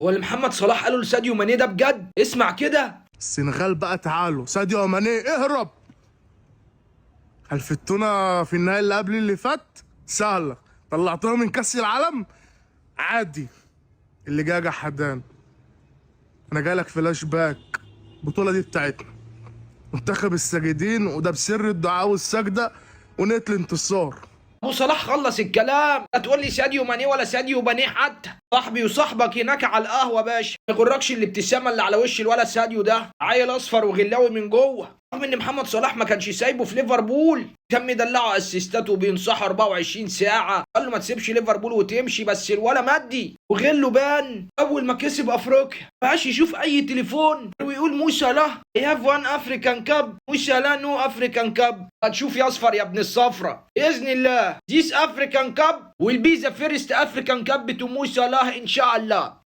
هو اللي محمد صلاح قاله لساديو ماني ده بجد؟ اسمع كده. السنغال بقى تعالوا، ساديو ماني اهرب، خلفتونا في النهائي اللي قبل اللي فات سهله، طلعتونا من كاس العالم عادي. اللي جاي جحدان، انا جايلك فلاش باك، البطولة دي بتاعتنا، منتخب الساجدين، وده بسر الدعاء والسجده ونية الانتصار. ابو صلاح خلص الكلام، لا تقول لي ساديو ماني ولا ساديو بانيه حتى، صاحبي وصاحبك هناك على القهوة باشا. ما يغركش الابتسامة اللي على وش الولد ساديو ده، عيل اصفر وغلاوي من جوه. رغم ان محمد صلاح ما كانش سايبه في ليفربول، كان مدلعه اسيستات وبينصحه 24 ساعة، قال له ما تسيبش ليفربول وتمشي، بس الولا مدي وغله بان. اول ما كسب افريقيا ما بقاش يشوف اي تليفون ويقول مو صلاح I have one African Cup، مو صلاح no African Cup. هتشوف يا اصفر يا ابن الصفرة باذن الله، this African Cup will be the first African Cup to مو صلاح ان شاء الله.